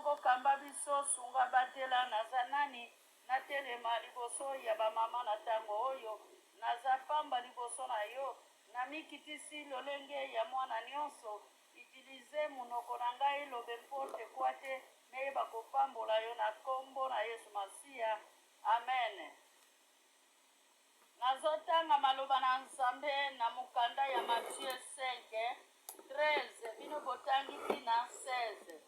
moko kamba biso, sunga, batela. Naza nani natelema liboso ya ba mama na tango oyo? Naza pamba liboso na yo. Namikitisi lolenge ya mwana nionso. Utiliser munoko na ngai lobe mporte quoi te, neyeba kopambola yo na kombo na Yesu Masiya. Amen. Nazotanga maloba na Nzambe na mokanda ya Matthieu 5, 13, bino botangi ti na 16.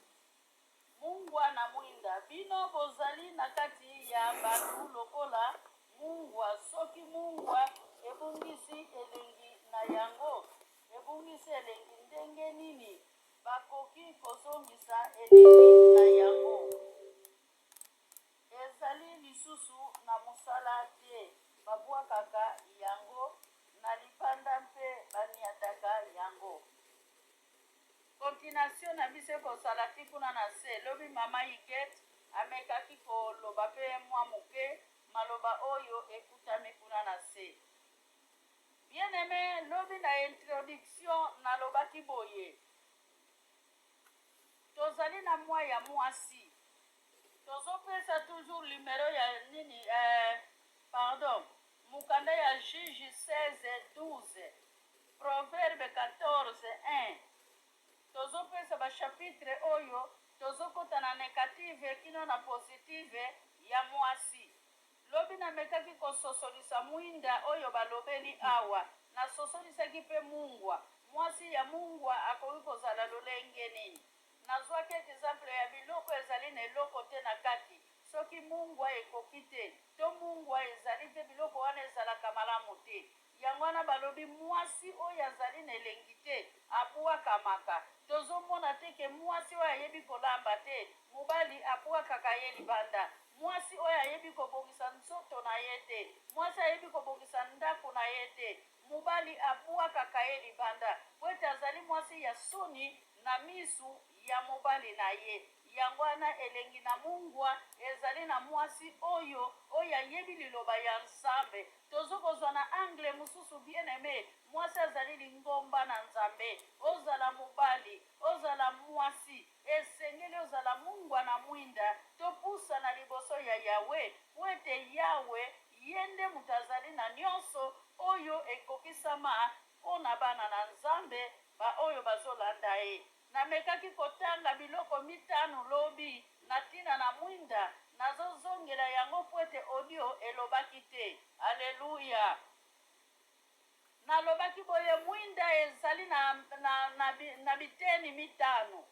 Mungwa na mwinda. Bino bozali na kati ya bato lokola mungwa. Soki mungwa ebungisi elengi na yango, ebungisi elengi, ndenge nini bakoki kozongisa elengi na yango? Ezali lisusu na mosala te, babwakaka yango na libanda mpe baniataka yango. Continuation na biso ekozala ti kuna na se. Lobi mama Huguette amekaki koloba mpe mwa moke maloba oyo ekutami kuna na se. Bien aime, lobi na introduction nalobaki boye, tozali na mwa ya mwasi. Tozo pesa toujours numero ya nini eh, pardon mukanda ya juge 16 12 proverbe 14 1 tozo pesa ba chapitre oyo tozo kota na negative kino na positive ya mwasi. Lobi na mekaki kososolisa mwinda oyo balobeli awa, na sosolisaki pe mungwa. Mwasi ya mungwa akoki kozala lolenge nini? Nazwaki ekizample ya biloko ezali na eloko te na kati. Soki mungwa ekoki te, to mungwa ezali te, biloko wana ezalaka malamu te. Yango wana balobi mwasi oyo azali na elengi te, abwakamaka. Tozomona te ke mwasi oyo ayebi kolamba te, mobali abwakaka ye libanda. Mwasi oyo ayebi kobongisa nzoto na ye te, mwasi ayebi kobongisa ndako na ye te, mobali abwakaka ye libanda, mpo ete azali mwasi ya soni na misu ya mobali na ye. Yango wana elengi na mungwa ezali na mwasi oyo, oyo ayebi liloba ya Nzambe. Tozo kozwa na angle mosusu, bien aime, mwasi azali lingomba na Nzambe. Ozala mobali, ozala mwasi, esengeli ozala mungwa na mwinda. Topusana liboso ya Yahweh, mpo ete Yahweh ye nde moto azali na nionso oyo ekokisama mpo na bana na Nzambe ba oyo bazo landa ye. Namekaki kotanga biloko mitano lobi na tina na mwinda, nazo zongela yango mpo ete audio elobaki te. Alleluia! Nalobaki boye, mwinda ezali na, na, na, na biteni mitano.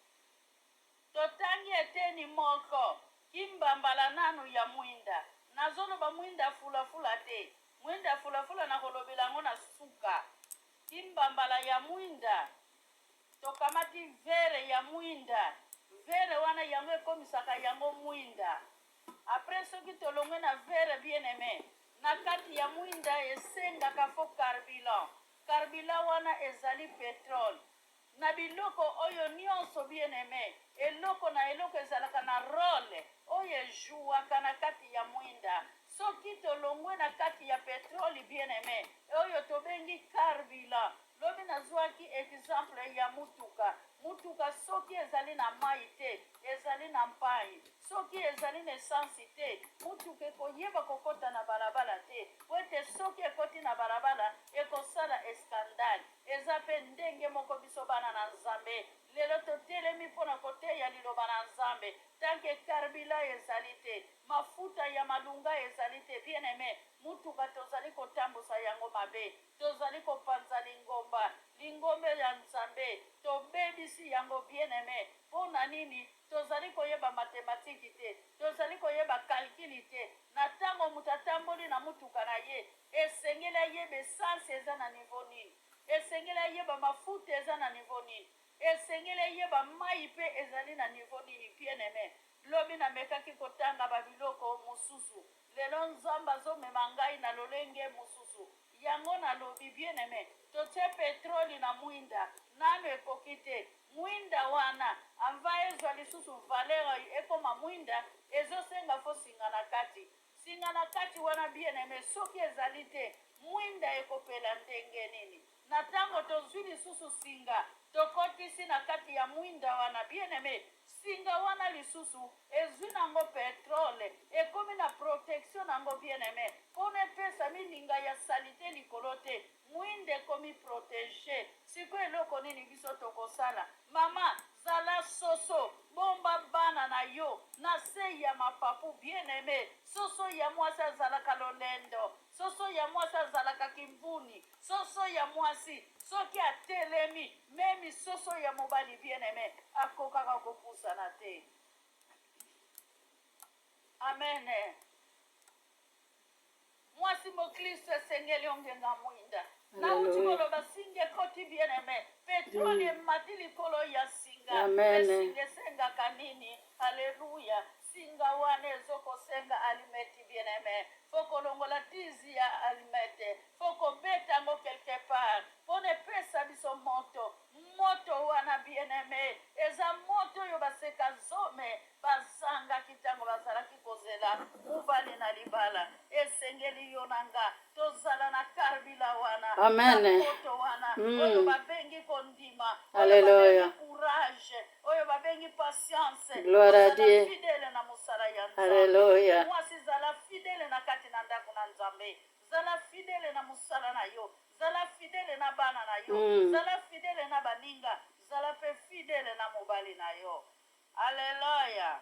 Totangi eteni moko, kimbambala nanu ya mwinda. Nazoloba mwinda fula-fula te. Mwinda fula-fula nakolobela yango na suka. Kimbambala ya mwinda. Tokamati verre ya mwinda. Verre wana yango ekomisaka yango mwinda. Après soki tolongwe na verre bien aime, na kati ya mwinda esengaka faut carburant. Carburant wana ezali petrole. Na biloko oyo nionso bien aime, eloko na eloko ezalaka na role oyo e jouaka na kati ya mwinda. Soki tolongwe na kati ya petrole bien aime, oyo tobengi carburant, lobi nazuaki exemple ya mutuka. Mutuka soki ezali na mayi te, ezali na mpayi. Soki ezali na essence te, mutuka ekoyeba kokota na balabala te, po ete soki ekoti na balabala, ekosala escandale. Eza pe ndenge moko biso bana na Nzambe lelo totelemi pona koteya liloba na Nzambe tant que carburant ezali te, mafuta ya malunga ezali te bien aime mutuka tozali kotambusa yango mabe, tozali kopanza lingomba, lingombe ya Nzambe tobebisi yango bien aime pona nini? Tozali koyeba matematiki te, tozali koyeba calcul te, na tango moto atamboli na mutuka na ye Esengeli ayeba essence eza na niveau nini, esengeli ayeba mafuta eza na niveau nini, esengeli ayeba mayi pe ezali na niveau nini. Bien aime, lobi na mekaki kotanga ba biloko mosusu, lelo Nzambe azo mema ngai na lolenge mosusu. Yango na lobi, bien aime, totie petroli na mwinda, nanu ekoki te. Mwinda wana, avant ezwa lisusu valeur ekoma mwinda, ezo senga faut singa na kati. Singa na kati wana bien aime soki ezali te mwinda ekopela ndenge nini? Na tango tozwi lisusu singa, tokotisi na kati ya mwinda wana, bien-aime, singa wana lisusu ezwi nango petrole, ekomi na protection nango, bien-aime, pona epesa milinga ya salite likolo te, mwinda ekomi protege. Sikoyo eloko nini biso tokosala? Mama, zala soso, bomba bana na yo na se ya mapapu, bien-aime. Soso ya mwasi azalaka lolendo, soso ya mwasi azalaka kimvuni, Soso ya mwasi soki atelemi meme soso ya mobali bien aime akokaka kopusana te. Amen. Mwasi moklisto esengeli ongenga mwinda. Nauti koloba singa ekoti bien aime, petrole emati likolo ya singa. Amen. Singa esengaka nini? Alleluia. Singa wana ezokosenga alimeti bien aime. Faut kolongola tizi ya allumette, faut kobeta yango quelque part pona epesa biso moto. Moto wana bien aime eza moto oyo baseka zome bazangaki tango bazalaki kozela mobali na libala. Esengeli yo na nga tozala na karbila wana, Amen. na moto wana oyo babengi kondima, oyo Alleluia. babengi courage, oyo babengi patience. Gloire à Tozala Dieu. fidèle na mosala ya Nzambe. Alleluia. Mwasi zala fidèle na kati na ndako na Nzambe, zala fidèle na mosala na yo, zala fidèle na bana na yo, zala fidèle na baninga, zala pe fidèle na mobali na yo. Alleluia.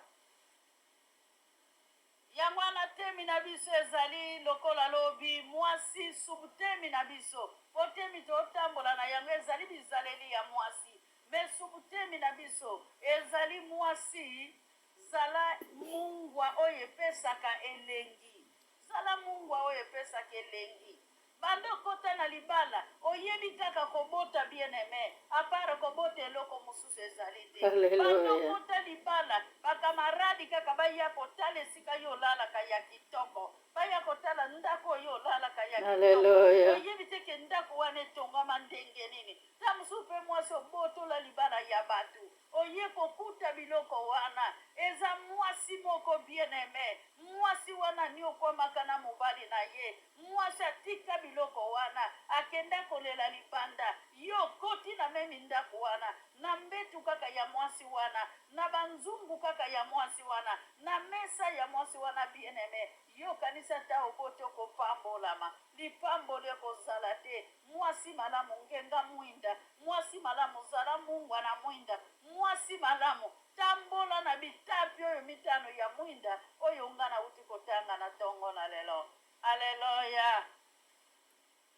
Yango wana temi na biso ezali lokola lobi mwasi subtemi na biso, po temi totambola na yango ezali bizaleli ya mwasi, mais subtemi na biso ezali mwasi. Zala mungwa oyo epesaka elengi. Zala mungwa oyo epesaka elengi. Banda okota na libala, oyebi kaka kobota bien aime, à part kobota eloko mosusu ezali te. Banda Alleluia. okota libala, ba camarade kaka baya kotala esika yo olalaka ya kitoko, baya kotala ndako oyo olalaka ya kitoko. Alleluia. Oyebi te ke ndako wana etongama ndenge nini. Ta mosusu pe mwasi obotola libala ya batu, oye kokuta biloko wana eza mwasi moko bien aime, mwasi wana aniokwamaka na mobali na ye, mwasi atika biloko wana akenda kolela libanda, yo okoti na meme ndaku wana na mbetu kaka ya mwasi wana, na ba nzungu kaka ya mwasi wana, na mesa ya mwasi wana bien aime, yo okanisi ata oboti okopambolama, lipamboli ekozala te. Mwasi malamu ngenga mwinda, mwasi malamu zala mungwa na mwinda, mwasi malamu tambola na bitapi oyo mitano ya mwinda oyo nga nawuti kotanga na tongo na lelo. Alleluia!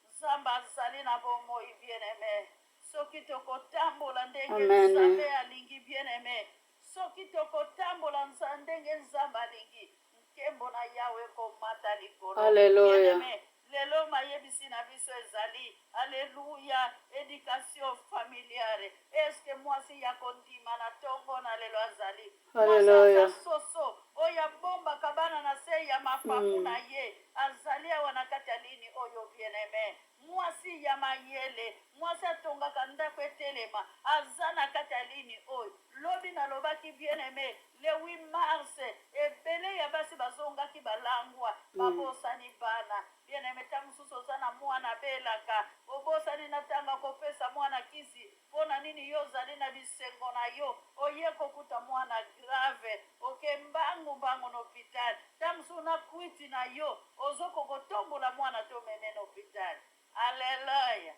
Nzambe azali na bomoi bien aime, soki tokotambola ndenge Amen. Nzambe alingi bien aime, soki tokotambola ndenge Nzambe alingi, nkembo na Yawe ekomata likolo. Alleluia. Bien aime, lelo mayebisi na biso ezali alleluia education familiale. Est-ce que mwasi ya kondima na tongo na lelo azali? Mwasi Alleluia. aza soso oyo abombaka bana na se ya mapapu na ye, azali awa na kati ya lini oyo bien aime. Mwasi ya mayele, mwasi atongaka ndako etelema, aza na kati ya lini oyo. Lobi nalobaki bien aime, le 8 mars ebele ya basi bazongaki balangwa, babosani bana. Bien aime, tango mosusu oza na mwana abelaka, obosani na tango akopesa mwana kisi, pona nini yo ozali na bisengo na yo, oye kokuta mwana grave, oke mbangu mbangu na hopital, tango mosusu na kwiti na yo ozoko kotombola mwana to meme na hopital. Alleluia.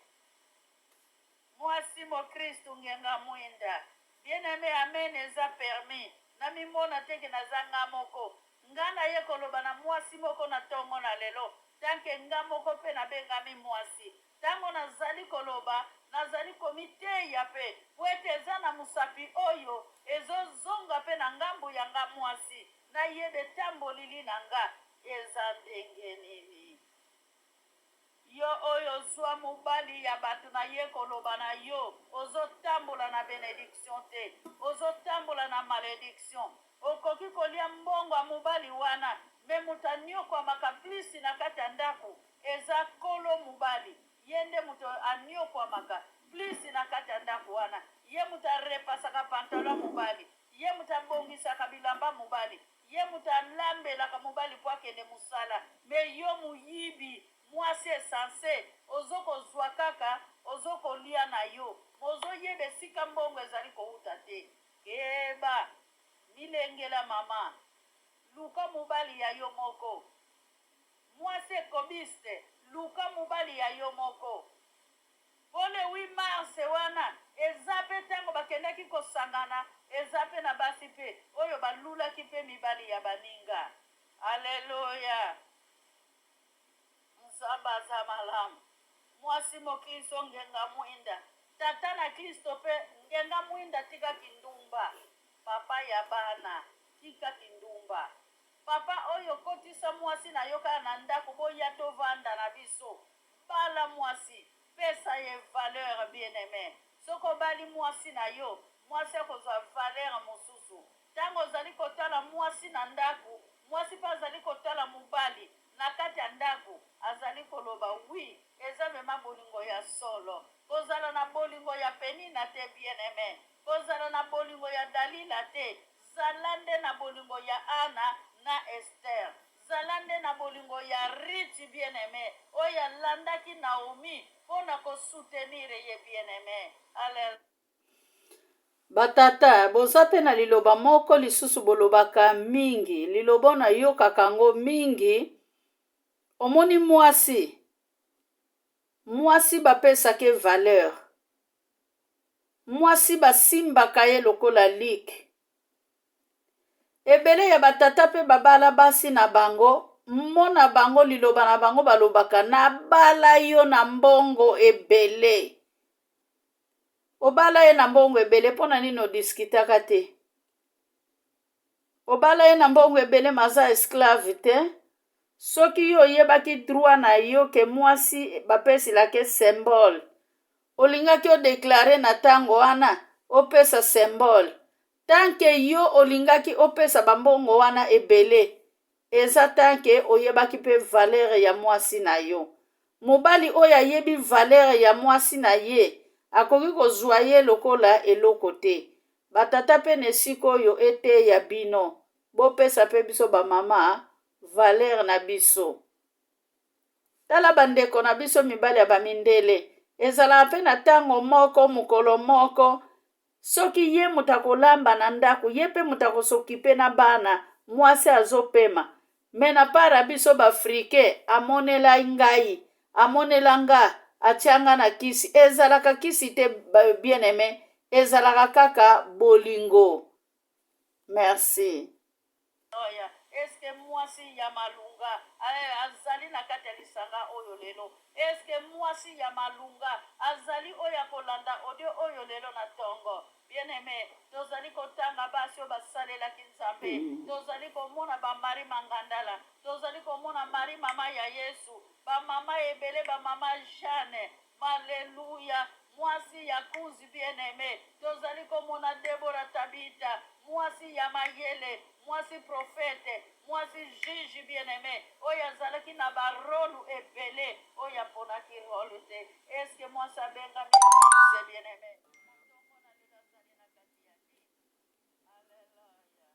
Mwasi mokristu ngenga mwinda. Bien aime, amen eza permis. Na mimona te ke naza nga moko. Nga naye koloba na mwasi moko na tongo na lelo, tant que nga moko pe nabengami mwasi. Tango nazali koloba, nazali komiteya pe, po ete eza na mosapi oyo ezo zonga pe na ngambo ya nga mwasi, nayeba etambolili na nga eza ndenge nini. Yo oyo ozua mobali ya batu na ye koloba na yo ozo tambola na benediction te, ozo tambola na malediction. Okoki kolia mbongo ya mobali wana mais mutu aniokuamaka plus na kati ya ndaku eza kolo mobali, ye nde mutu aniokuamaka plus na kati ya ndaku wana, ye mutu a repasaka pantalon ya mobali, ye mutu abongisaka bilamba mobali, ye mutu alambelaka mobali po akende musala mais yo muyibi. Mwasi esanse ozo kozua kaka ozo kolia na yo ozo yeba esika mbongo ezali kowuta te. Keba! Milengela mama. Luka mobali ya yo moko. Mwasi ekobiste luka mobali ya yo moko. Po le 8 mars wana eza pe tango bakendaki kosangana eza pe na basi pe oyo balulaki pe mibali ya baninga. Alleluia! Nzambe aza malamu. Mwasi moklisto ngenga mwinda. Tata na klisto pe ngenga mwinda tika kindumba. Papa ya bana tika kindumba. Papa oyo kotisa mwasi na yo kaka na ndaku boya tovanda na biso. Bala mwasi pesa ye valeur bien aime. Soki obali mwasi na yo mwasi akozwa valeur mosusu. Tango ozali kotala mwasi na ndaku mwasi pe azali kotala mobali na kati ya ndaku azali koloba oui eza vraiment bolingo ya solo. Kozala na bolingo ya Penina te bien aime. Kozala na bolingo ya Dalila te. Zala nde na bolingo ya Anna na Esther. Zala nde na bolingo ya Ruth bien aime oyo alandaki Naomi po na ko soutenir ye bien aime. Alleluia. Ba tata boza pe na liloba moko lisusu bolobaka mingi liloba oyo nayokaka yango mingi omoni mwasi mwasi bapesaka ye valeur mwasi basimbaka ye lokola lik ebele ya batata mpe babala basi na bango mona bango liloba na bango balobaka nabala yo na mbongo ebele Obala ye na mbongo ebele mpo na nini odiskitaka te? Obala ye na mbongo ebele ma aza esclave te. Soki yo oyebaki droit na yo ke mwasi bapesilake symbole, olingaki odeklare na ntango wana opesa symbole. Tant que yo olingaki opesa bambongo wana ebele, Eza tant que oyebaki pe valeur ya mwasi na yo. Mobali oyo ayebi valeur ya mwasi na ye akoki kozua ye lokola eloko te. Ba tata pe na esika oyo eteya bino bopesa pe biso ba mama valeur na biso. Tala ba ndeko na biso mibali ya ba mindele ezalaka pe na tango moko mokolo moko Soki ye moto akolamba na ndaku ye pe moto ako s'occuper na bana mwasi azo pema mais na part ya biso ba africain amonela ngai amonela nga atia nga na kisi ezalaka kisi te bien aime ezalaka kaka bolingo merci. Oya, est-ce que mwasi ya malunga eh, azali na kati ya lisanga oyo lelo? Est-ce que mwasi ya malunga azali oyo akolanda audio oyo lelo na tongo? Bien-aime, tozali kotanga basi oyo basalelaki Nzambe. Tozali komona ba Marie Mangandala, tozali komona Marie mama ya Yesu, ba mama ebele, ba mama Jeanne, Alleluia, mwasi ya Kunzi bien-aime. Tozali komona Deborah Tabitha, mwasi ya mayele, mwasi prophète, mwasi juge bien-aime, oyo azalaki na ba role ebele, oyo aponaki role te. Est-ce que mwasi abengami eglise bien-aime? Na tongo na lelo azali na kati ya nini? Alleluia.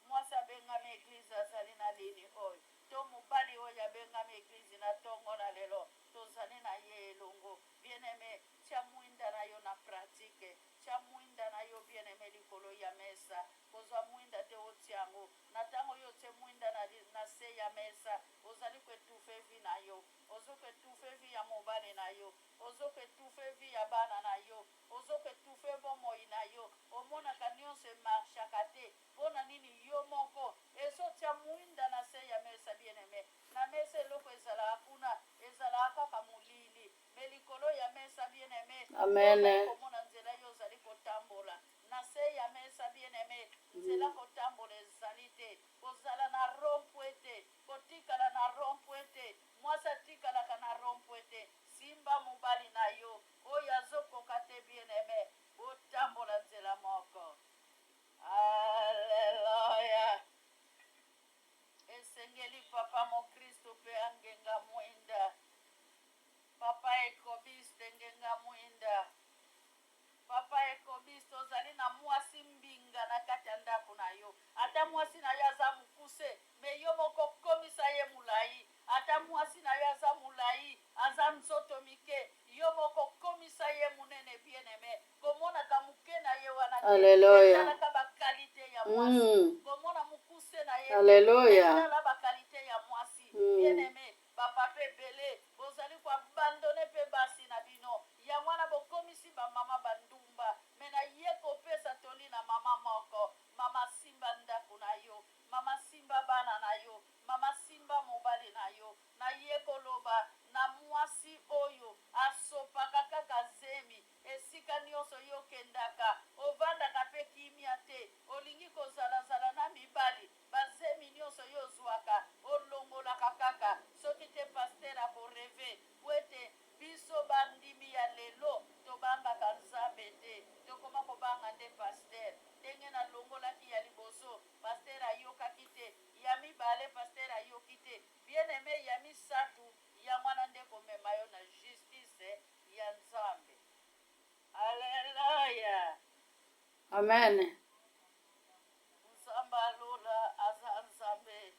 Mwasi abengami eglise azali na nini oyo? To mobali oyo abengami eglise na tongo na lelo, tozali na ye elongo. Bien-aime, tia mwinda na yo na pratique. Tia mwinda na yo, bien-aime, likolo ya mesa. Kozwa mwinda te otia yango. Na tango yo otie mwinda na, na se ya mesa, ozali ko etouffer vie na yo. Ozo ko etouffer vie ya mobali na yo. Ozo ko etouffer vie ya bana na yo. Ozo ko etouffer bomoi na yo. Omonaka nionso e marchaka te. Pona nini yo moko ezo tia muinda na se ya mesa bien aime na mesa eloko ezalaka kuna ezalaka kaka molili mais likolo ya mesa bien aime yo Amen. ozali komona nzela yo ozali kotambola na se ya mesa bien aime nzela kotambola ezali te kozala na rond point te kotikala na rond point te mwasi atikalaka na rond point te simba mobali na yo oyo azo koka te bien aime botambola nzela moko. Alleluia! Esengeli papa mokristo pe angenga mwinda. Papa ekobiste ngenga mwinda. Papa ekobiste ozali na mwasi mbinga na kati ya ndako na yo. Ata mwasi na yo aza mokuse, mais yo moko komisa ye molayi. Ata mwasi na yo. te. Alleluia. Etalaka ba qualité ya mwasi. Komona mokuse na ye te. Alleluia. Etala ba qualité ya mwasi. Bien aime, ba papa ebele bozali ko abandonner pe basi na bino. Yango wana bokomisi ba mama ba ndumba. Mais na ye kopesa toli na mama moko, mama simba ndaku na yo, mama simba bana na yo, mama simba mobali na yo. Na ye koloba na mwasi oyo asopaka kaka zemi esika nionso yo okendaka, ovandaka pe kimia te, olingi kozala zala na mibali, ba zemi nionso yo ozuaka olongolaka kaka, soki te pasteur ako rever po ete Biso ba ndimi ya lelo tobangaka nzambe te tokoma kobanga nde pasteur ndenge na longolaki ya liboso pasteur ayokaki te ya mibale pasteur ayoki te bien aime ya misatu yango wana nde komema yo na justice ya nzambe alleluia. Amen. Nzambe ya lola aza nzambe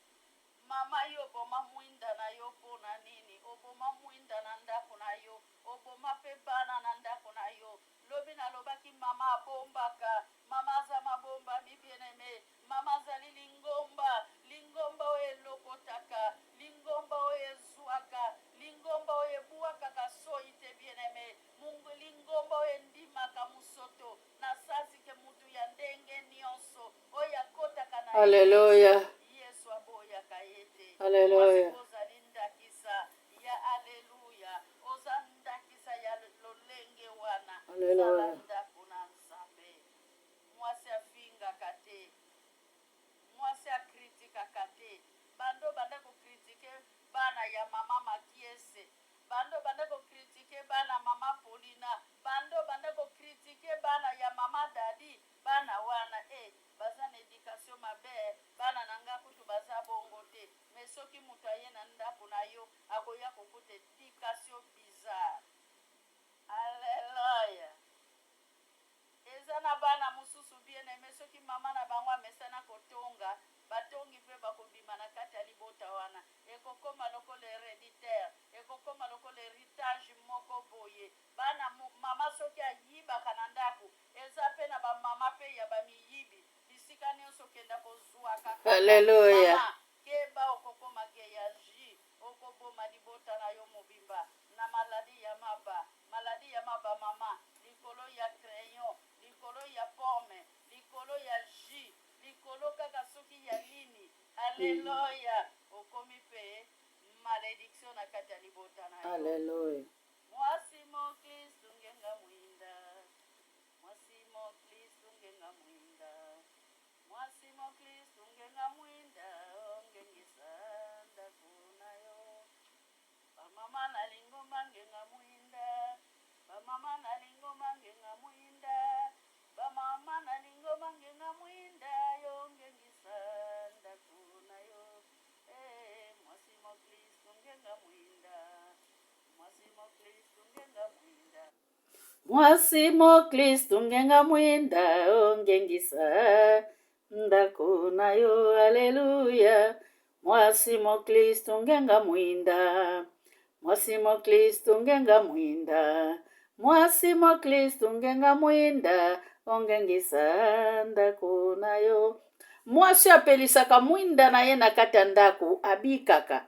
Mama yo oboma mwinda na yo pona nini? Oboma mwinda na ndako na yo, oboma pe bana na ndako na yo. Lobi nalobaki mama abombaka, mama aza mabombami bien aime, mama azali lingomba, lingomba oyo elokotaka, lingomba oyo ezuaka, lingomba oyo ebuakaka soyi te bien aime, lingomba oyo endimaka musoto na sasi ke mutu ya ndenge nionso oyo akotaka na Alleluia. Yesu aboyaka ye te. Alleluia. Mwasi ozali ndakisa ya alleluia, oza ndakisa ya lolenge wana. Alleluia. Zala ndako na Nzambe. Mwasi afingaka te, mwasi akritikaka te. Bando banda ko kritike bana ya mama Makiese, bando banda ko kritike bana mama Paulina, bando banda ko kritike bana ya mama Dadi, Bana wana eh baza na education mabe eh bana na nga kutu baza bongo te mais soki mutu aye na ndaku na yo akoya kokuta education bizarre. Alleluia eza na bana mususu bien aime soki maman na bango amesana kotonga batongi pe bakobima na kati ya libota wana ekokoma lokola hereditaire ekokoma lokola heritage moko boye bana maman soki ayibaka na ndaku Eza pe na ba mama pe ya ba miyibi bisika nionso kenda kozuaka kaka Hallelujah. mama keba okokoma geyaji okoboma libota na yo mobimba na maladie ya maba maladie ya maba mama likolo ya crayon likolo ya pomme likolo ya jus likolo kaka soki ya nini alleluia okomi pe malediction na kati ya libota na yo. Hallelujah. Mwasi moklistu ngenga mwinda, mwasi moklistu ngenga mwinda, mwasi moklistu ngenga mwinda, ongengisa ndako na yo. Ba mama na lingomba ngenga mwinda, ba mama na lingomba ngenga mwinda, ba mama na lingomba ngenga mwinda, yo ngengisa ndako na yo. Eh, mwasi moklistu ngenga mwinda. Mwasi moklistu ngenga mwinda ongengisa ndako na yo aleluya mwasi moklistu ngenga mwinda mwasi moklistu ngenga mwinda mwasi moklistu ngenga mwinda ongengisa ndako na yo mwasi apelisaka mwinda na ye na kati ya ndako abikaka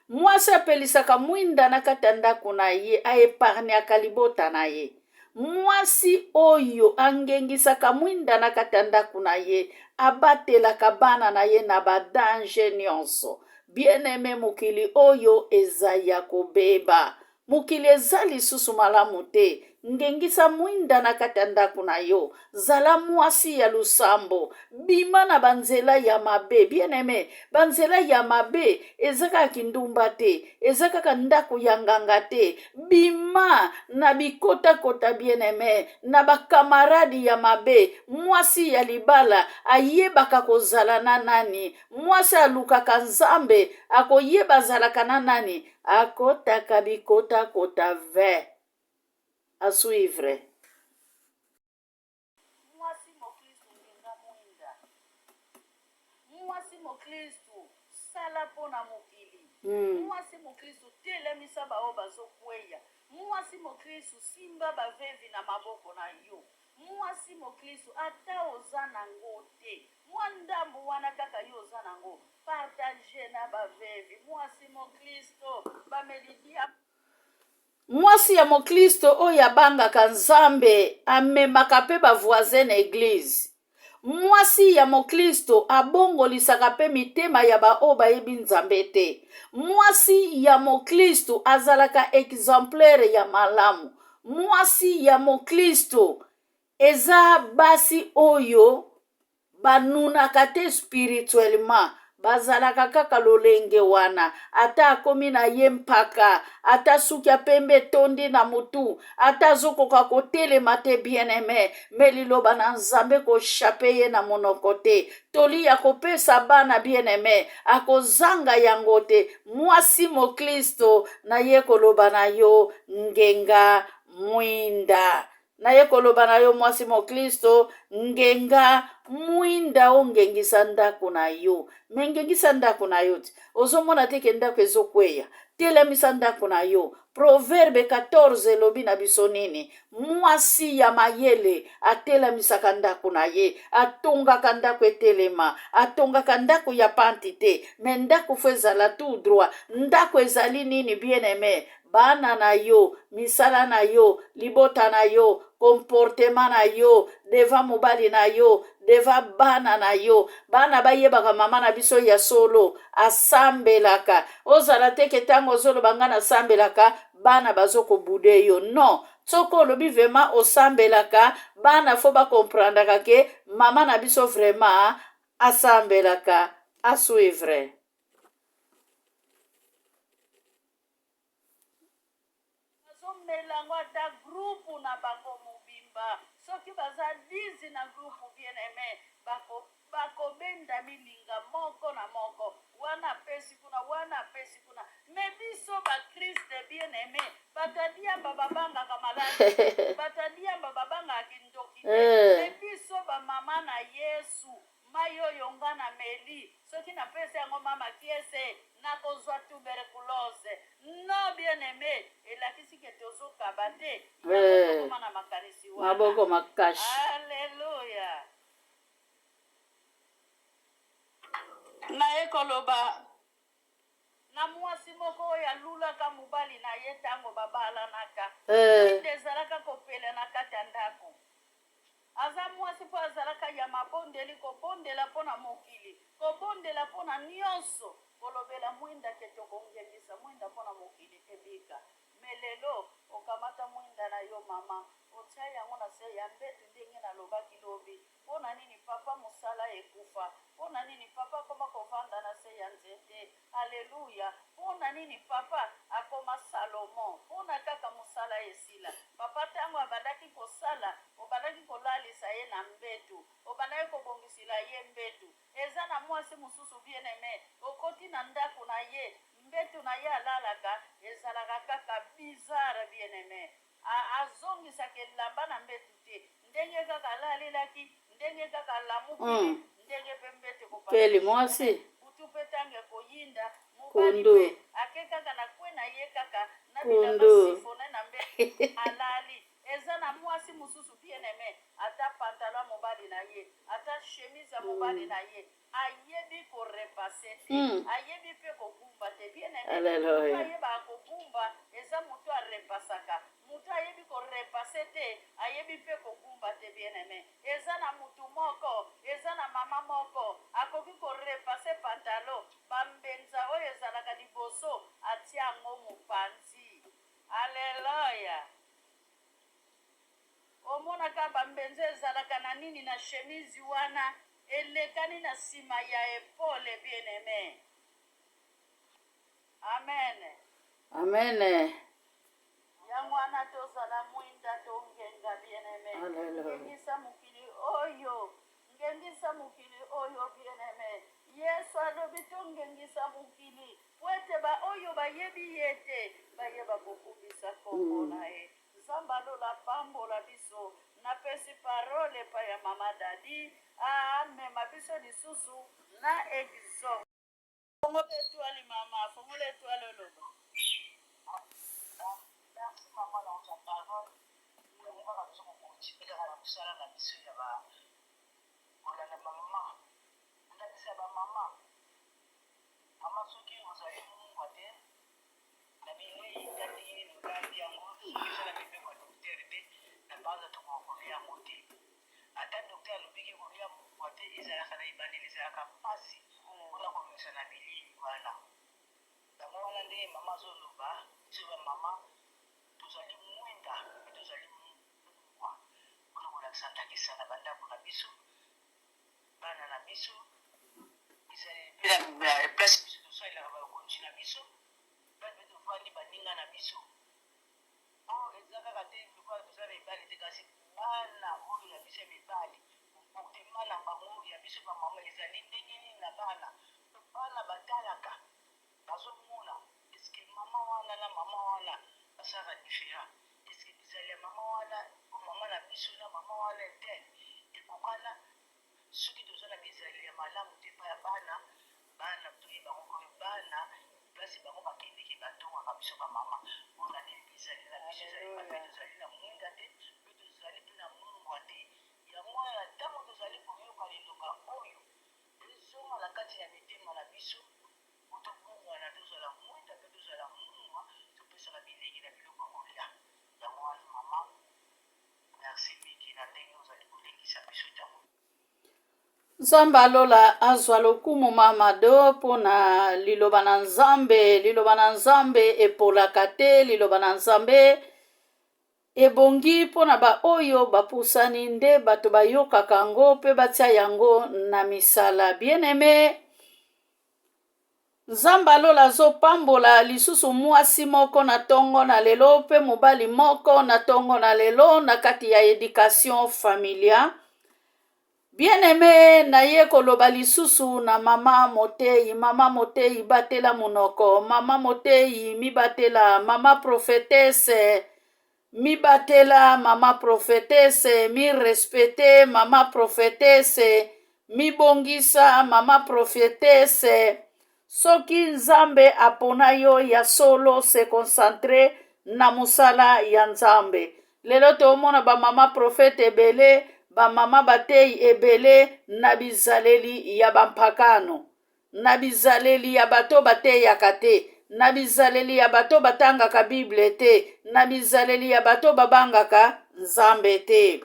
Mwasi apelisaka mwinda na kati ya ndako na ye, aepargnaka libota na ye. Mwasi oyo angengisaka mwinda na kati ya ndako na ye, abatelaka bana na ye na ba danger nionso. Bien aime, mokili oyo eza ya kobeba. Mokili eza lisusu malamu te. Ngengisa mwinda na kati ya ndako na yo. Zala mwasi ya losambo. Bima na banzela ya mabe. Bien aime, banzela ya mabe eza kaka kindumba te, eza kaka ndako ya nganga te. Bima na bikotakota, bien aime, na bakamaradi ya mabe. Mwasi ya libala ayebaka kozala na nani. Mwasi alukaka Nzambe, akoyeba azalaka na nani. Akotaka bikotakota ve. A suivre. Mwasi moklistu ngenga mwinda. Mwasi moklistu sala mpo na mokili. Mwasi moklistu telemisa baoyo bazokweya. Mwasi moklistu simba bavevi na maboko na yo. Mwasi moklisto, ata oza nango te, mwa ndambo wana kaka yo oza nango, partage na bavevi. Mwasi moklisto, bameli dia. Mwasi ya moklisto oyo abangaka Nzambe amemaka mpe ba voisin na eglise. Mwasi ya moklisto abongolisaka mpe mitema ya baoyo bayebi Nzambe te. Mwasi ya moklisto azalaka exemplaire ya malamu. Mwasi ya moklisto eza basi oyo banunaka te spirituellement, bazalaka kaka lolenge wana. Ata akomi na ye mpaka, ata suki ya pembe etondi na mutu, ata azokoka kotelema te, bien-aime, me liloba na Nzambe kochape ye na monoko te. Toli ya kopesa bana, bien-aime, akozanga yango te. Mwasi moklisto, naye koloba na yo, ngenga mwinda. Naye koloba na yo, mwasi moklisto, ngenga mwinda, ongengisa ndako na yo. Me ngengisa ndako na yo te, ozomona te ke ndako ezokweya. Telemisa ndako na yo. Proverbe 14 elobi na biso nini? Mwasi ya mayele atelamisaka ndako na ye, atongaka ndako etelema, atongaka ndako ya panti te, me ndako fo ezala tout droit. Ndako ezali nini, bien aime? Bana na yo, misala na yo, libota na yo, comportement na yo devant mobali na yo, devant bana na yo. Bana bayebaka mama na biso ya solo asambelaka. Ozala te ke ntango ozoloba nga nasambelaka, bana bazokobude yo. Non, soki olobi vraiment osambelaka, bana fo bakomprendaka ke mama na biso vraiment asambelaka. Asuivre. Bazomela yango ata groupe na bango mobimba, soki baza 10 na groupe, bien aimé, bakobenda milinga moko na moko, wana apesi kuna, wana apesi kuna. Me biso bakriste, bien aimé, bato ya diamba babangaka maladi, bato ya diamba babangaka kindoki te. Me biso bamama na Yesu, mai oyo nga na meli, soki napesi yango mama kiese, nakozwa tuberculose. Non, bien aimé, elakisi ke tozokaba te. Yango tokoma na makanisi wana. Maboko makasi. Alleluya. Naye koloba na mwasi moko oyo alulaka mobali na ye ntango babalanaka. Mwinda ezalaka kopela na kati ya ndako. Aza mwasi mpo azalaka ya mabondeli, kobondela mpo na mokili, kobondela mpo na nyonso, kolobela mwinda ke tokongengisa mwinda mpo na mokili ebika. Me lelo okamata mwinda na yo, mama, otia yango na se ya mbetu ndenge nalobaki lobi. Mpo na nini papa mosala ekufa? Mpo na nini papa akoma kovanda na se ya nzete? Aleluya! Mpo na nini papa akoma Salomon? Mpo na kaka mosala esila. Papa ntango abandaki kosala, obandaki kolalisa ye na mbetu, obandaki kobongisila ye mbetu. Eza na mwasi mosusu, bien aimé, okoti na ndako na ye, mbetu na ye alalaka ezalaka kaka bizarre, bien aimé. Azongisaka elamba na mbetu te, ndenge kaka alalelaki, ndenge kaka alamukili, ndenge mpe mbetu Keli mwasi. Butu mpe ntango ekoyinda, mobali Kundu. mpe ake kaka na kwe na ye kaka na bilamba Kundu. sifone na mbetu, alali. Eza na mwasi mosusu, bien aimé, ata pantalon ya mobali na ye, ata chemise ya mobali na ye, ayebi korepasser te, ayebi mpe kogumba te, bien aimé. Alléluia. Moto ayebaka kogumba eza moto arepasaka. Moto ayebi korepasser te, ayebi mpe kogumba te, bien aimé. Eza na motu moko, eza na mama moko akoki korepasser pantalon, bambenza oyo ezalaka liboso atia yango mopanzi. Alleluya. Omonaka bambenza ezalaka na nini na chemise wana elekani na nsima ya épaule, bien aimé. Amen. Amen. Yango wana tozala mwinda, tongenga, bien aimé. Alléluia. Ngengisa mokili oyo, ngengisa mokili oyo, bien aimé. Yesu alobi tongengisa mokili po ete baoyo bayebi ye te bayeba kokumisa kombo na ye. Nzambe alola pambola biso. Napesi parole epai ya mama Dadi, amema biso lisusu na exode. Fongola étoile, mama, fongola étoile, oloba. Merci, maman, na la parole. Ndenge kaka tozo kocontinue kaka na mosala na biso ya ba kolanda ba mama, ndakisa ya ba mama. Mama, soki ozali mungwa te na bilei, ta ndenge nini olambi yango, soki eza na mibeko ya docteur te, na banza tokoka kolia yango te. Ata docteur alobi ke kolia mungwa te, ezalaka na ebandeli ezalaka mpasi mpona komisa na bilei wana. Yango wana ndenge mama azoloba, biso ba mama tozali mwinda mpe tozali mungwa mpona kolakisa ndakisa na bandako na biso, bana na biso, ezaleli mpe na place biso tosalelaka bakonzi na biso, place mpe tovandi baninga na biso. Po eza kaka te lokola toza mibali te, kasi bana oyo ya biso ya mibali, comportement na bango ya biso ba mama ezali ndenge nini na bana? Po bana batalaka, bazomona, est ce que mama wana na mama wana basalaka different? Est ce que bizaleli ya mama wana, mama na biso na mama wana intel ekokana? Soki toza na bizaleli ya malamu te epai ya bana, bana toyeba yango oyo bana place bango bakendeke batongaka biso ba mama pona nini bizaleli na biso ezali mabe. Tozali na mwinda te mpe tozali mpe na mungwa te. Yango wana na ntango tozali koyoka liloba oyo ezonga na kati ya mitema na biso po tobongwana, tozala mwinda mpe tozala mungwa, topesaka bilengi na biloko ya kolia. Yango wana mama, merci mingi na ndenge ozali kolendisa biso ntango. Nzambe alola azwa lokumu mama do mpo na liloba na Nzambe. Liloba na Nzambe epolaka te, liloba na Nzambe ebongi mpo na baoyo bapusani nde bato bayokaka yango mpe batia yango na misala. Bien-aime, Nzambe alola azopambola lisusu mwasi moko na tongo na lelo mpe mobali moko na tongo na lelo na kati ya education familia. Bien-aime, naye koloba lisusu na mama moteyi. Mama moteyi, batela monoko. Mama moteyi, mibatela. Mama prophetesse, mibatela. Mama prophetesse, mi respecte. Mama prophetesse, mibongisa. Mama prophetesse, soki Nzambe apona yo ya solo, se concentre na mosala ya Nzambe. Lelo toomona bamama profete ebele, bamama bateyi ebele na bizaleli ya bampakano, na bizaleli ya bato bateyaka te, na bizaleli ya bato batangaka Bible te, na bizaleli ya bato babangaka Nzambe te.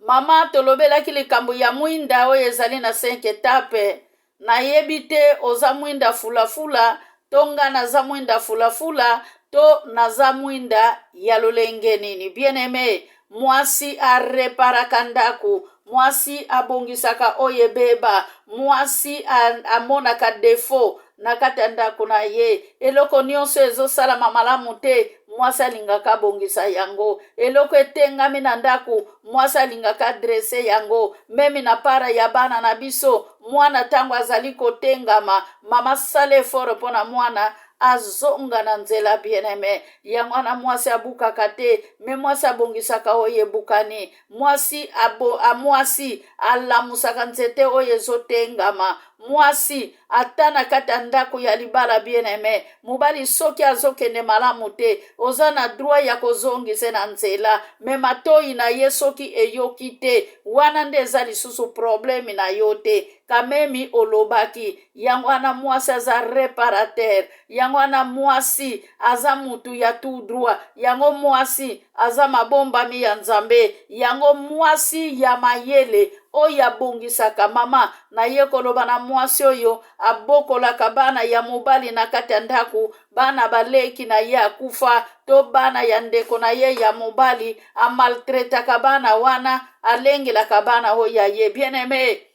Mama, tolobelaki likambo ya mwinda oyo ezali na 5 etape. Nayebi te oza mwinda fulafula to nga naza mwinda fulafula to naza mwinda ya lolenge nini. Bien aime, mwasi areparaka ndako, mwasi abongisaka oyo ebeba, mwasi amonaka defo na kati ya ndako na ye. Eloko nyonso ezosalama malamu te, mwasi alingaka abongisa yango. Eloko etengami na ndako, mwasi alingaka adrese yango. Meme na para ya bana na biso, mwana ntango azali kotengama, mama sala effort mpo na mwana azonga na nzela. Bien-aime, yango wana mwasi abukaka te, me mwasi abongisaka oyo ebukani. Mwasi abo, mwasi alamusaka nzete oyo ezotengama. Mwasi ata na kati ya ndako ya libala, bien-aime, mobali soki azokende malamu te, oza na droit ya kozongisa na nzela, me matoi na ye soki eyoki te, wana nde eza lisusu probleme na yo te. Kamemi olobaki yango wana, mwasi aza reparateur. Yango wana mwasi aza mutu ya tout droit. Yango mwasi aza mabombami ya Nzambe. Yango mwasi ya mayele oyo abongisaka. Mama, naye koloba na mwasi oyo abokolaka bana ya mobali na kati ya ndako, bana baleki na ye akufa to bana ya ndeko na ye ya mobali, amaltretaka bana wana, alengelaka bana oyo ya ye. Bien aime,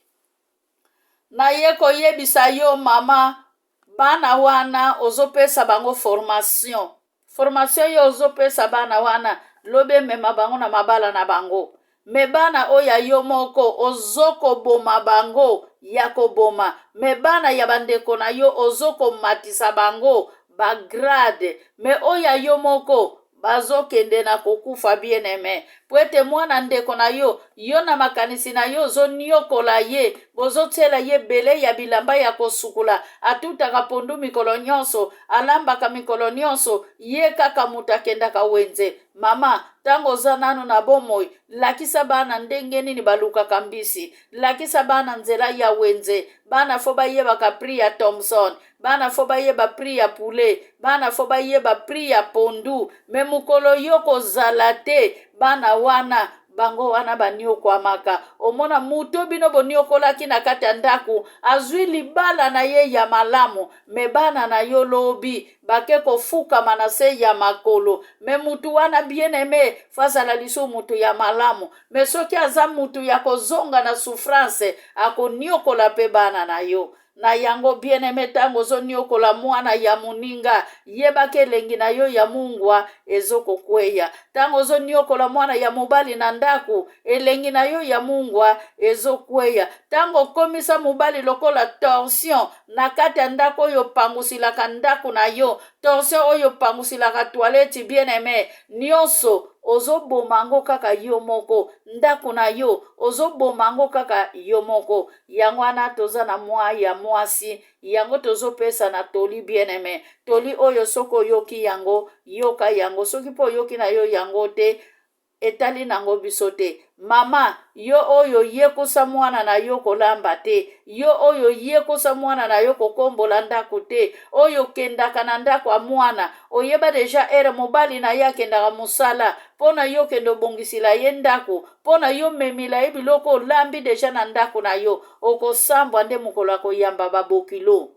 naye koyebisa yo mama, bana wana ozopesa bango formation. Formation yo ozopesa bana wana, lobi emema bango na mabala na bango. Me bana oyo ya yo moko ozokoboma bango ya koboma, me bana ya bandeko na yo ozokomatisa bango bagrade, me oyo ya yo moko bazokende na kokufa. Bien aime, Po ete mwana ndeko na yo, yo na makanisi na yo ozoniokola ye, bozotiela ye ebele ya bilamba ya kosukola, atutaka pondu mikolo nyonso, alambaka mikolo nyonso, ye kaka moto akendaka wenze. Mama, ntango oza nanu na bomoi, lakisa bana ndenge nini balukaka mbisi, lakisa bana nzela ya wenze. Bana fo bayebaka prix ya Thomson, bana fo bayeba prix ya poulet, bana fo bayeba prix ya pondu. Me mokolo yo kozala te, bana wana bango wana baniokwamaka. Omona moto bino boniokolaki na kati ya ndako azwi libala na ye ya malamu, me bana na yo lobi bake kofukama na se ya makolo. Me mutu wana bien aime fo azala lisusu mutu ya malamu. Me soki aza mutu ya kozonga na souffrance, akoniokola mpe bana na yo. Na yango bien aime, ntango ozoniokola mwana ya moninga, yebaka elengi na yo ya mungwa ezokokweya. Ntango ozoniokola mwana ya mobali na ndako, elengi na yo ya mungwa ezokweya. Ntango okomisa mobali lokola torsion na kati ya ndako oyo opangusilaka ndako na yo, torsion oyo opangusilaka toilette, bien aime, nyonso ozoboma yango kaka yo moko. Ndako na yo ozoboma yango kaka yo moko. Yango wana toza na mwa ya mwasi, yango tozopesa na toli, bien aime. Toli oyo soki oyoki yango, yoka yango. Soki mpo oyoki na yo yango te, etali nango biso te. Mama, yo oyo yekosa mwana na yo kolamba te, yo oyo yekosa mwana na yo kokombola ndako te, oyo okendaka na ndako ya mwana, oyeba deja ere mobali na ye akendaka mosala, mpo na yo okende obongisila ye ndako, mpo na yo memela ye biloko olambi deja na ndako na yo, okosambwa nde mokolo akoyamba babokilo.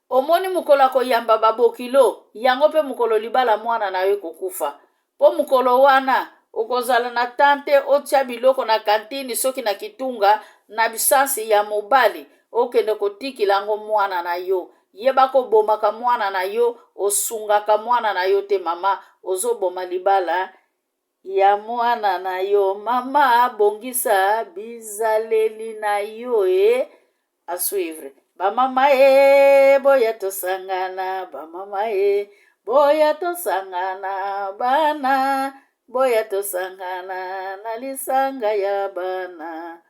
Omoni mokolo akoyamba babokilo yango mpe mokolo libala mwana na yo ekokufa. Mpo mokolo wana okozala na tante otia biloko na kantini soki na kitunga na bisansi ya mobali, okende kotikila yango mwana na yo. Yeba kobomaka mwana na yo, osungaka mwana na yo te. Mama, ozoboma libala ya mwana na yo. Mama, bongisa bizaleli na yo. E à suivre. Bamama e, boya tosangana. Bamama e, boya tosangana. Bana, boya tosangana na lisanga ya bana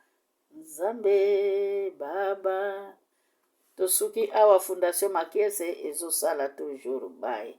Nzambe baba. Tosuki awa. Fondation Makiese ezosala toujours. Bye.